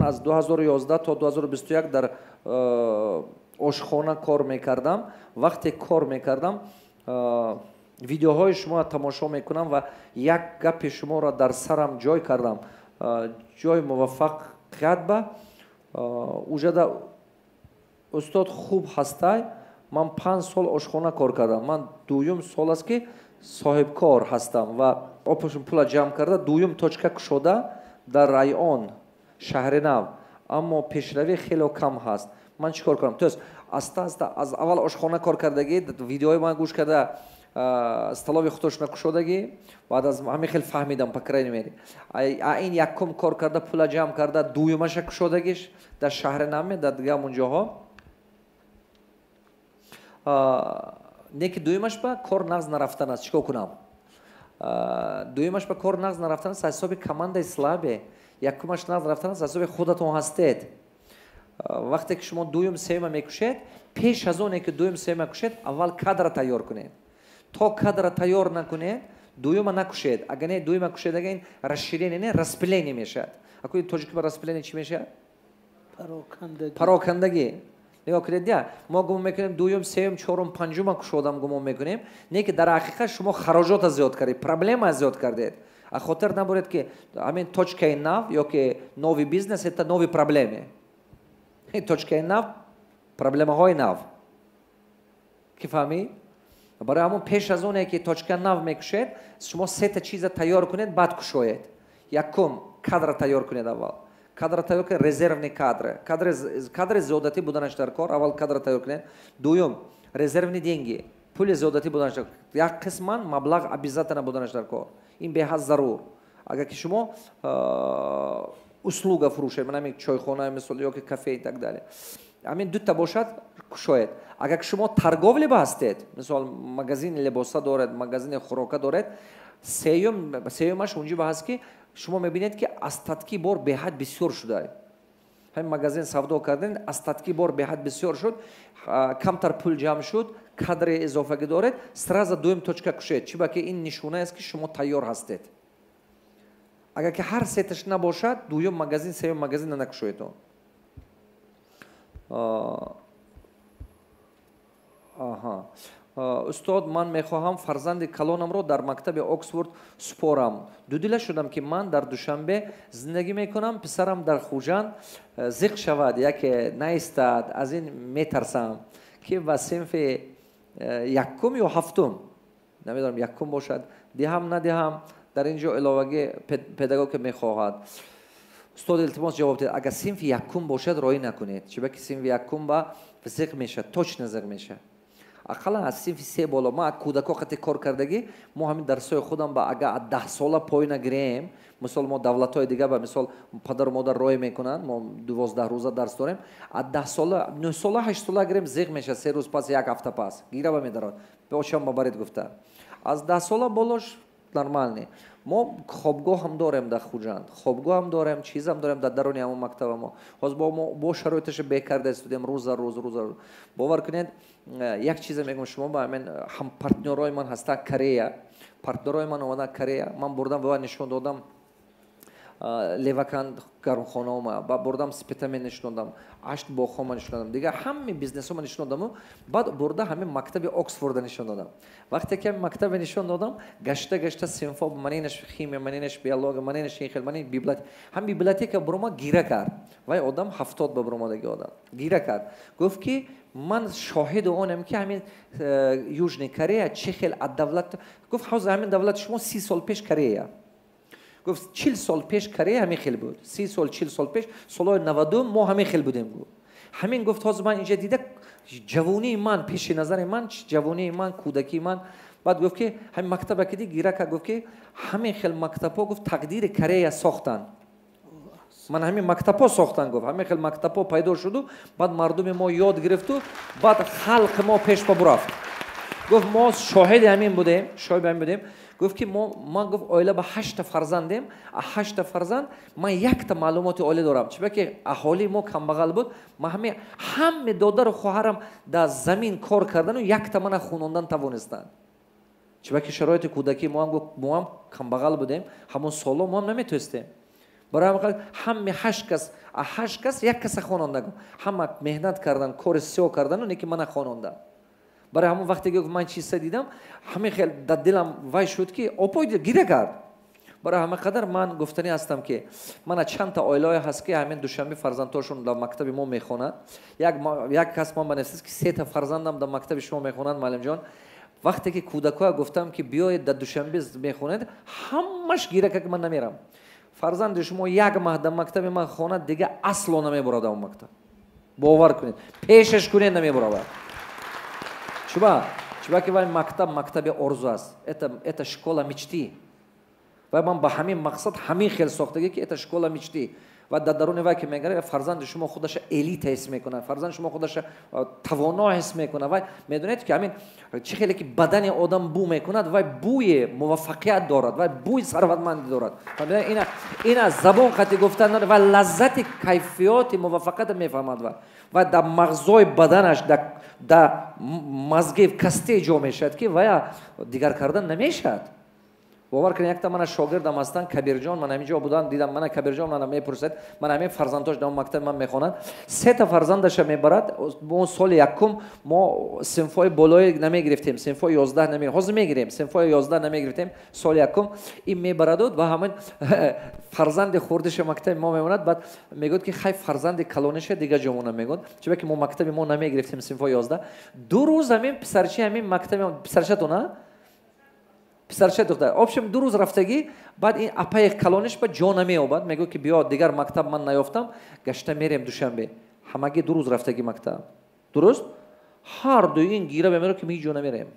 Аз 2011 то 2021 дар ошхона кор мекардам. Вақте кор мекардам, видеоҳои шуморо тамошо мекунам ва як гапи шуморо дар сарам ҷой кардам. Ҷои муваффақият ба ужада устод хуб ҳастай. Ман 5 сол ошхона кор кардам. Ман дуюм сол аст, ки соҳибкор ҳастам ва опошум пула ҷамъ карда, дуюм точка кушода дар район Шаҳри Нав, аммо пешравӣ хело кам ҳаст. Ман чӣ кор кунам? То есть аста аста аз аввал ошхона кор кардагӣ, видеои ман гӯш карда, столовый худошона кушодагӣ. Баъд аз ҳамин хел фаҳмидам, по крайней мере, ин якум кор карда, пула ҷамъ карда, дуюмаша кушодагиш дар Шаҳри Наме, дар дига ҳамун ҷоҳо. Не ки дуюмаш ба кор нағз нарафтан аст. Чӣ кор кунам? Дуюмаш ба кор нағз нарафтан аст, аз ҳисоби командаи слабый. Якумаш нағз рафтан аст, аз ҳисоби худатон ҳастед. Вақте ки шумо дуюм, сеюма мекушед, пеш аз оне ки дуюм, сеюма кушед, аввал кадра тайёр кунед. То кадра тайёр накунед, дуюма накушед. Агар не, дуюма кушед, ага ин расширение не, распыление мешавад. Акои тоҷики ба распыление чӣ мешавад? Парокандагӣ. Нигоҳ кунед, я мо гумон мекунем, дуюм, сеюм, чорум, панҷума кушодам, гумон мекунем, не ки дар ҳақиқат шумо хароҷота зиёд кардед, проблема зиёд кардед. А хотир набуред, ки ҳамин точкаи нав ё ки новый бизнес — это новые проблемы. Точкаи нав — проблемаҳои нав. Ки фаҳмид? Барои ҳамон пеш аз оне ки точка нав мекушед, шумо сета чиза тайёр кунед, баъд кушоед. Якум, кадра тайёр кунед. Аввал кадра тайёр кунед, резервный кадры, кадри зиёдатӣ буданаш дар кор. Аввал кадра тайёр кунед. Дуюм, резервные деньги, пули зиёдатӣ буданаш дар, як қисман маблағ обязательно буданаш дар кор. Ин беҳад зарур. Агар ки шумо услуга фурӯшед, ман ҳамин чойхона, мисол, ё ки кафе и так далее, ҳамин дута бошад, кушоед. Агар ки шумо торговля ба ҳастед, мисол, магазини либоса доред, магазини хӯрока доред, сеюмаш унҷо ба ҳаст, ки шумо мебинед, ки остатки бор беҳад бисёр шуда. Ҳамин магазин савдо карден, остатки бор беҳад бисёр шуд, камтар пул ҷамъ шуд, кадри изофагӣ доред, сразу дуюм точка кушед. Чи ба ки ин нишона аст, ки шумо тайёр ҳастед. Агар ки ҳар сеташ набошад, дуюм магазин, сеюм магазин накушоед. Аҳа, устод, ман мехоҳам фарзанди калонамро дар мактаби Оксфорд супорам. Дудила шудам, ки ман дар Душанбе зиндагӣ мекунам, писарам дар Хуҷанд, зиқ шавад яке наистад. Аз ин метарсам, ки ба синфи якум ё ҳафтум, намедонам, якум бошад, диҳам, надиҳам. Дар ин ҷо иловагӣ педагог мехоҳад. Устод, илтимос, ҷавоб диҳед. Агар синфи якум бошад, роӣ накунед. Чиба ки синфи якум ба зиқ мешавад, точно зиқ мешавад. Ақаллан аз синфи се боло. Ма кӯдако қати кор кардагӣ, мо ҳамин дарсҳои худам ба агар аз 10 сола поёна гирем, мисол, мо давлатҳои дига ба, мисол, падару модар роӣ мекунанд, мо 12 рӯза дарс дорем. Аз 10 сола, 9 сола, 8 сола гирем, зиқ мешавад. 3 рӯз пас, як ҳафта пас гираба медарад, очам бабаред гуфта. Аз 10 сола болош нормальный. Мо хобгоҳ ҳам дорем дар Хуҷанд, хобгоҳ ҳам дорем, чизам дорем дар даруни ҳамон мактаба. Мо ҳозир бо мо бо шароиташа беҳ карда истодем рӯза рӯз, рӯза рӯз. Бовар кунед, як чизе мегӯм шумо ба ҳамин ҳам партнёрои ман ҳаста Корея, партнёрои ман омадан Корея, ман бурдам ва нишон додам Леваканд гармхонаома, ба бурдам Спитамен нишон додам, Ашт боғҳома нишон додам, дигар ҳами бизнесома нишон додаму баъд бурда ҳамин мактаби Оксфорда нишон додам. Вақте ки ҳамин мактаба нишон додам, гашта гашта синфо, манинаш химия, манинаш биология, манинаш ин хел, манин библиотека, ҳам библиотека бурома, гира кард. Вай одам 70 ба буромадаги одам гира кард, гуфт, ки ман шоҳиду онем, ки ҳамин Южный Корея чӣ хел аз давлат. Гуфт, ҳозир ҳамин давлати шумо 30 сол пеш Корея, гуфт, 40 сол пеш Корея ҳамин хел буд. 30 сол, 40 сол пеш, солҳои 90 мо ҳамин хел будем, гуфт. Ҳамин, гуфт, ҳозир ман инҷа дида, ҷавонии ман пеши назари ман, ҷавонии ман, кӯдакии ман. Баъд гуфт, ки ҳамин мактаба ки ди, гира кард, гуфт, ки ҳамин хел мактабҳо, гуфт, тақдири Корея сохтанд. Ман ҳамин мактабҳо сохтан, гуфт, ҳамин хел мактабҳо пайдо шуду, баъд мардуми мо ёд гирифту, баъд халқи мо пеш ба бурафт. Гуфт, мо шоҳиди ҳамин будем, шоҳиди ҳамин будем. Гуфт, ки мо, ман, гуфт, оила ба ҳашта фарзандем, а ҳашта фарзанд ман якта маълумоти олӣ дорам. Чиба ки аҳолии мо камбағал буд. Ман ҳаме ҳаме додару хоҳарам дар замин кор кардану якта мана хунондан тавонистанд. Чиба ки шароити кӯдакӣ мо ҳам, гуфт, мо ҳам камбағал будем, ҳамон соло мо ҳам наметонистем. Барои ҳамми 8 кас, 8 кас як каса хононда. Ҳама меҳнат кардан, кори сиёҳ кардану не ки мана хононда. Барои ҳамон вақте ки ман чиза дидам, ҳамин хел дар дилам вай шуд, ки опой гиря кард. Барои ҳама қадар ман гуфтанӣ ҳастам, ки мана чандта оилаҳое ҳаст, ки ҳамин Душанбе фарзандҳошон дар мактаби мо мехонанд. Як кас ман банависад, ки сета фарзандам дар мактаби шумо мехонанд, муаллимҷон. Вақте ки кӯдакҳоя гуфтам, ки биёед, дар Душанбе мехонед, ҳамаш гиря кард, ки ман намерам. Фарзанди шумо як маҳ дар мактаби ман хонад, дига асло намебурад он мактаб. Бовар кунед, пешаш кунед, намебуравад. Чуба? Чуба ки вай мактаб мактаби орзу аст. Это школа мечты. Вай ман ба ҳамин мақсад ҳамин хел сохтагӣ, ки это школа мечты. Ва дар даруни вай ки мегарад, фарзанди шумо худаша элита ҳис мекунад, фарзанди шумо худаша тавоно ҳис мекунад. Вай медонед, ки ҳамин чӣ хеле ки бадани одам бӯ мекунад, вай бӯи муваффақият дорад, вай бӯи сарватмандӣ дорад. Ина забон қати гуфтан, вай лаззати кайфиёти муваффақиятро мефаҳмад. Вай дар мағзои баданаш, дар мозги кости ҷо мешавад, ки вая дигар кардан намешавад. Бовар кунед, якта мана шогирдам ҳастанд, Кабирҷон, ман ҳамин ҷо будам, дидам, мана Кабирҷон мана мепурсад, ман ҳамин фарзандҳош дар мактаби ман мехонанд, сета фарзандаша мебарад. Мо соли якум мо синфҳои болои намегирифтем, синфҳои 11 намегирифтем, ҳозир мегирем, синфҳои 11 намегирифтем соли якум. Ин мебараду ва ҳамин фарзанди хурдиша мактаби мо мемонад. Баъд мегӯяд, ки хай, фарзанди калониша дига ҷо мегӯяд, чунки ки мо мактаби мо намегирифтем синфҳои 11. 2 рӯз ҳамин писарчи ҳамин мактаби писарчатона, писарча, духтар, общем, 2 рӯз рафтагӣ. Баъд ин апаи калониш ба ҷо намеёбад, мегӯяд, ки биё, дигар мактаб ман наёфтам, гашта мерем Душанбе. Ҳамагӣ 2 рӯз рафтагӣ мактаб, дуруст. Ҳар дуи ин гира мемерад, ки мо ҳеҷ ҷо намерем,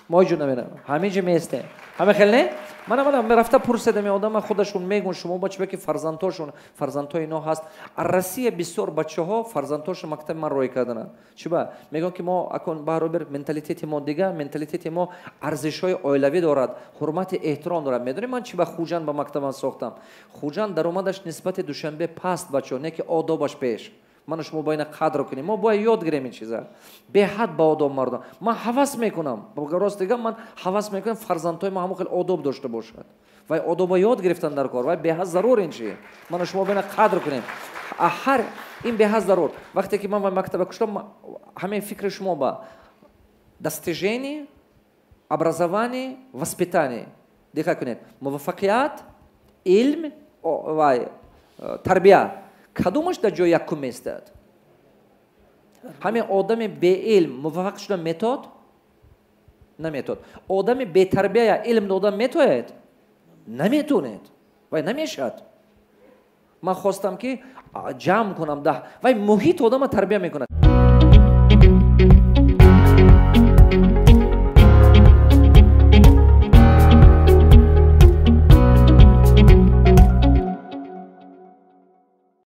мо ҳеҷ ҷо намерем, ҳамин ҷо меистем. Ҳама хел не? Мана рафта пурседам одама, худашон мегӯн шумо ба чиба ки фарзандҳошон, фарзандҳои ино ҳаст. Россия бисёр бачаҳо фарзандҳошон мактаби ман рой кардананд. Чиба? Мегӯян, ки мо акун баробер менталитети мо дига, менталитети мо арзишҳои оилавӣ дорад, ҳурмати эҳтиром дорад. Медонед, ман чиба Хуҷанд ба мактабам сохтам? Хуҷанд даромадаш нисбати Душанбе паст, бачаҳо, не ки одобаш пеш. Ману шумо бояд ина қадр кунем, мо бояд ёд гирем ин чиза. Беҳад ба одоб мардум. Ман ҳавас мекунам, рост дигам, ман ҳавас мекунам, фарзандҳои мо ҳамон хел одоб дошта бошад. Вай одоба ёд гирифтан дар кор, вай беҳад зарур ин чи. Ману шумо бояд ина қадр кунем. Ҳар ин беҳад зарур. Вақте ки ман вай мактаба куштам, ҳамин фикри шумо ба достижение, образование, воспитание диққат кунед: муваффақият, илм, вай тарбия, кадомаш дар ҷои якум меистад? Ҳамин одами беилм муваффақ шуда метод? Наметод. Одами бетарбия илм дода метоед? Наметонед, вай намешавад. Ман хостам, ки ҷамъ кунам, вай муҳит одама тарбия мекунад.